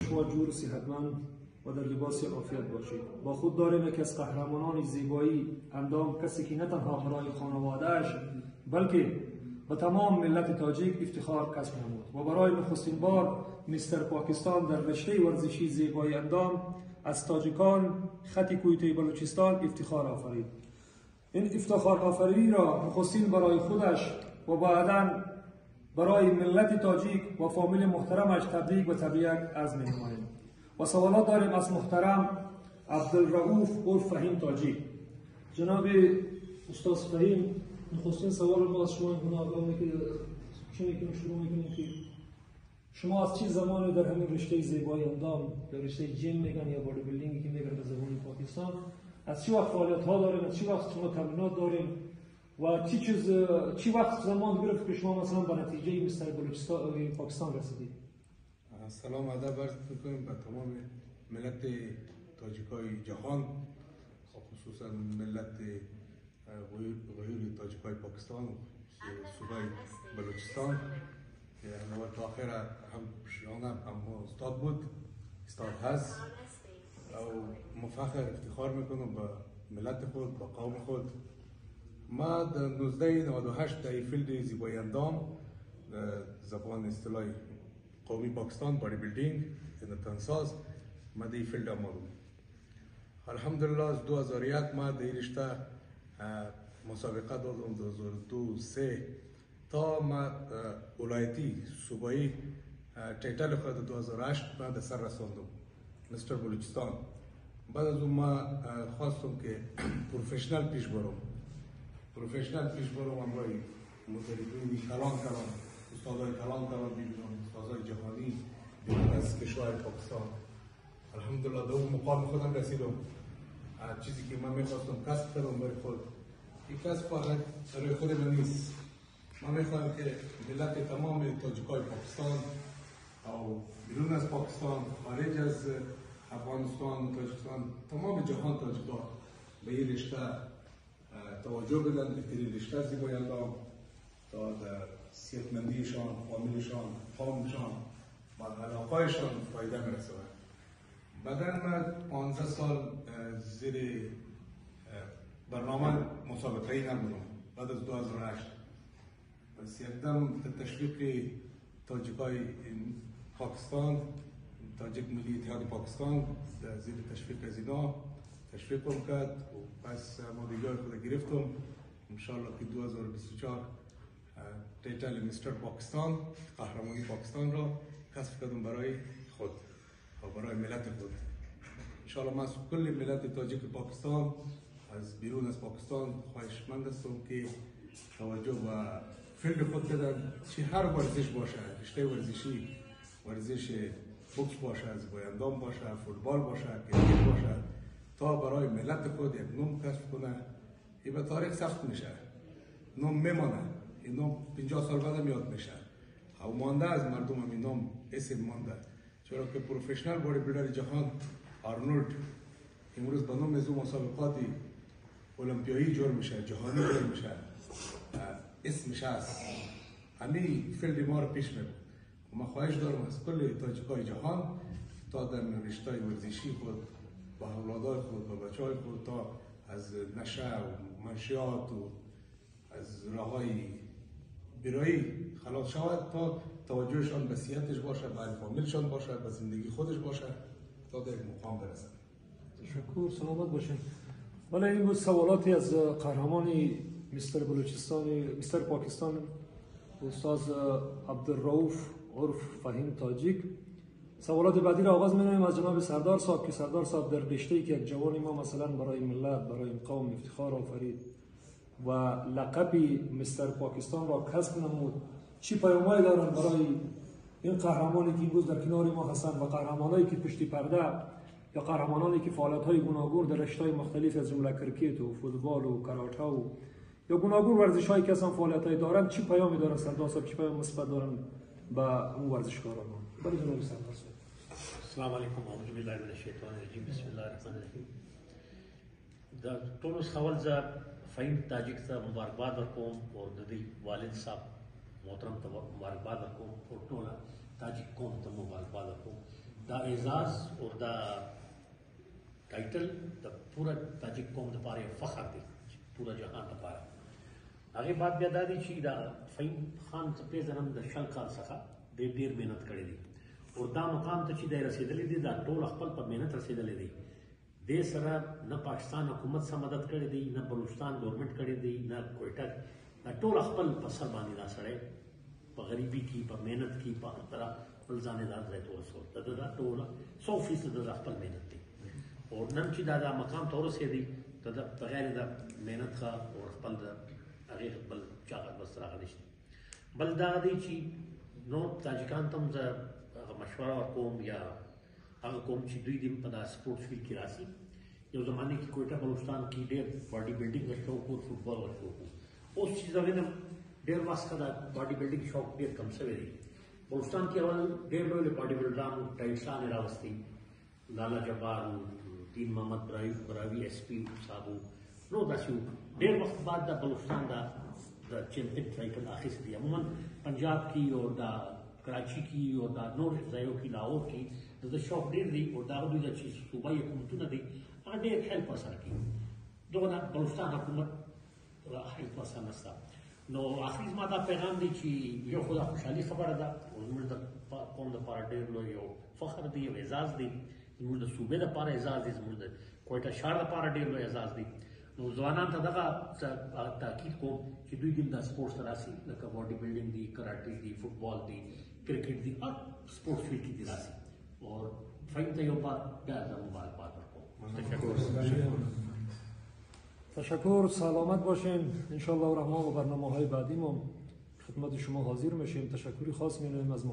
شما جور صحتمند و در لباس عافیت باشید. با خود داریم یکی از قهرمانان زیبایی اندام، کسی که نه تنها برای خانواده‌اش بلکه به تمام ملت تاجیک افتخار کسب نمود و برای نخستین بار مستر پاکستان در رشته ورزشی زیبایی اندام از تاجیکان خط کویته بلوچستان افتخار آفرید. این افتخار آفرینی را نخستین برای خودش و بعداً برای ملت تاجیک و فامیل محترمش تبریک و تبریک عرض می‌نماییم. و سوالات داریم از محترم عبدالرؤوف عرف فهیم تاجیک. جناب استاد فهیم، نخستین سوال ما از شما این که شروع می‌کنیم که شما از چه زمانی در همین رشته زیبایی اندام یا رشته gym میگن یا body building که میگن به زبان پاکستان، از چه وقت فعالیت ها داریم، از چه وقت شما تمرینات داریم و چی چیز چی وقت زمان گرفت که شما مثلا به نتیجه مستر بلوچستان پاکستان رسیدید؟ سلام ادب عرض می‌کنیم به تمام ملت تاجیکای جهان، خصوصا ملت غیور تاجیکای پاکستان، صوبه بلوچستان که تا آخر هم شانم هم استاد بود، استاد هست و مفخر افتخار میکنم به ملت خود، به قوم خود. ما در 1998 در field زیبایی اندام زبان اصطلاح قومی پاکستان body building تنساز ما در field آمدم. الحمدلله از 2001 ما در رشته مسابقه دادم، 2002 3 تا ما ولایتی صوبایی title خود 2008 ما در سر رساندم، مستر بلوچستان. بعد از اون ما خواستم که professional پیش برم، professional پیش برم، همراه مدربین کلان کلان، استادای کلان کلان ببینم، استادای جهانی بیرون از کشور پاکستان. الحمدلله در اون مقام خودم رسیدم. چیزی که من میخواستم کسب کردم برای خود، این کسب فقط برای خود من نیست. من میخواهم که ملت تمام تاجیکای پاکستان او بیرون از پاکستان، خارج از افغانستان، تاجیکستان، تمام جهان تاجیکا به این رشته توجه بدن، بهترین رشته زیبایی اندام تا در صحتمندیشان، فامیلشان، قومشان و علاقایشان فایده میرساند. بعداً من 15 سال زیر برنامه مسابقه ای نبودم. بعد از 2008 بس یکدم تشویق تاجیکای پاکستان، تاجیک ملی اتحاد پاکستان در زیر تشویق از اینا تشویقم کرد و پس آمادگی خود گرفتم. انشالله که 2024 title مستر پاکستان، قهرمانی پاکستان را کسب کردم برای خود و برای ملت خود. انشالله من از کل ملت تاجیک پاکستان، از بیرون از پاکستان خواهشمند هستم که توجه به field خود بدن، چه هر ورزش باشه، رشته ورزشی، ورزش بوکس باشه، زیبایی اندام باشه، فوتبال باشه، کرکت باشه، تا برای ملت خود یک نام کسب کنه. این به تاریخ ثبت میشه، نام میمانه، این نام 50 سال بعدم یاد میشه او مانده از مردم، هم این نام اسم مانده. چرا که professional body builder جهان آرنولد امروز به نام از مسابقات المپیایی جور میشه، جهانی جور میشه، اسمش هست. همین field ما رو پیش میبرد. ما خواهش دارم از کل تاجیکای جهان تا در رشته‌های ورزشی خود، با اولادای خود، با بچهای خود، تا از نشه و منشیات و از راههای برایی خلاص شود، تا توجهشان به صحتش باشه، به فامیلشان باشه، به زندگی خودش باشه، تا در مقام برسن. تشکر، سلامت باشین. ولی این بود سوالاتی از قهرمان مستر بلوچستان، مستر پاکستان، استاد عبدالرؤوف عرف فهیم تاجیک. سوالات بعدی را آغاز می‌نماییم از جناب سردار صاحب که سردار صاحب در رشته‌ای که یک جوان ما مثلا برای ملت، برای قوم افتخار آفرید و لقب مستر پاکستان را کسب نمود، چی پیام‌هایی دارند برای این قهرمانی که امروز در کنار ما هستند و قهرمانایی که پشت پرده یا قهرمانانی که فعالیت‌های گوناگون در رشته‌های مختلف از جمله کرکت و فوتبال و کاراته و یا گوناگون ورزش‌هایی که اصلا فعالیت‌های دارند، چی پیامی دارند سردار صاحب، چی پیام مثبت دارند به اون ورزشکاران؟ بله جناب سردار صاحب. السلام علیکم، اعوذ بالله من الشیطان الرجیم، بسم الله الرحمن الرحیم. د ټولو څخه اول زه فهیم تاجیک ته مبارکباد ورکوم او د دوی والد صاحب محترم ته مبارکباد ورکوم او ټوله تاجیک قوم ته مبارکباد ورکوم دا اعزاز او دا ټایټل د پوره تاجک قوم دپاره یو فخر دی، پوره جهان دپاره. هغې بعد بیا دا دی چې دا فهیم خان څه پېژنم د 20 کال څخه دی ډېر محنت کړی دی او دا مقام ته چې دی رسېدلی دی دا ټول خپل په محنت رسېدلی دی. دې سره نه پاکستان حکومت سره مدد کړی دی، نه بلوچستان ګورنمنټ کړی دی، نه کویټه. دا ټول خپل په سر باندې دا سړی په غریبي کې، په محنت کې، په هر طرح خپل ځان یې دا ځای ته ورسول. د ده دا ټوله 100% د ده خپل محنت دی. او نن چې دا مقام ته ورسېدی د ده بغیر د محنت څخه او خپل د هغې بل چا بس راغلی نشته. بل دا دی چې نور تاجکان ته هم زه هغه مشوره ورکوم یا هغه کوم چې دوی دې په دا سپورټس فیلډ کې راسي. یو زمانه کې کویټه بلوچستان کې ډېر باډي بلډینګ شوق و، فوټبال شوق و. اوس چې زه وینم ډېر وخت څخه دا باډي بلډینګ شوق ډېر کم شوی دی. بلوچستان کې اول ډېر لوی لوی باډي بلډران ټایټسان یې راوستي، لالا جبار و، دین محمد براوي اس پي صاحب و، نو داسې و. ډېر وخت بعد دا بلوچستان دا د چمپین ټایټل اخیستی دی. عموماً پنجاب کې او دا کراچي کې او دا نور ځایو کې، لاهور کې د ده شوق ډېر دی. او دا دوی دا چې صوبایي حکومتونه دي هغه ډېر هیلپ ورسره کوي. دغه بلوچستان حکومت هیلپ ورسره نشته. نو اخري زما دا پیغام دی چې یو خو دا خوشحالي خبره ده او زموږ د قوم دپاره ډېر لوی یو فخر دی، یو اعزاز دی، زموږ د صوبې دپاره اعزاز دی، زموږ د کویټه ښار دپاره ډېر لوی اعزاز دی. نو ځوانان ته دغه تاکید کوم چې دوی دې دا سپورټس ته راسي، لکه باډي بلډینګ دی، کراټې دی، فوټبال دی، کرکټ دی، هر سپورټس فیلډ کې دې راسي. او فهیم ته یو بار بیا زه مبارکباد ورکوم. تشکر، سلامت باشین. انشالله الرحمن و برنامه های بعدی ما خدمت شما حاضر میشیم. تشکری خاص می‌نماییم از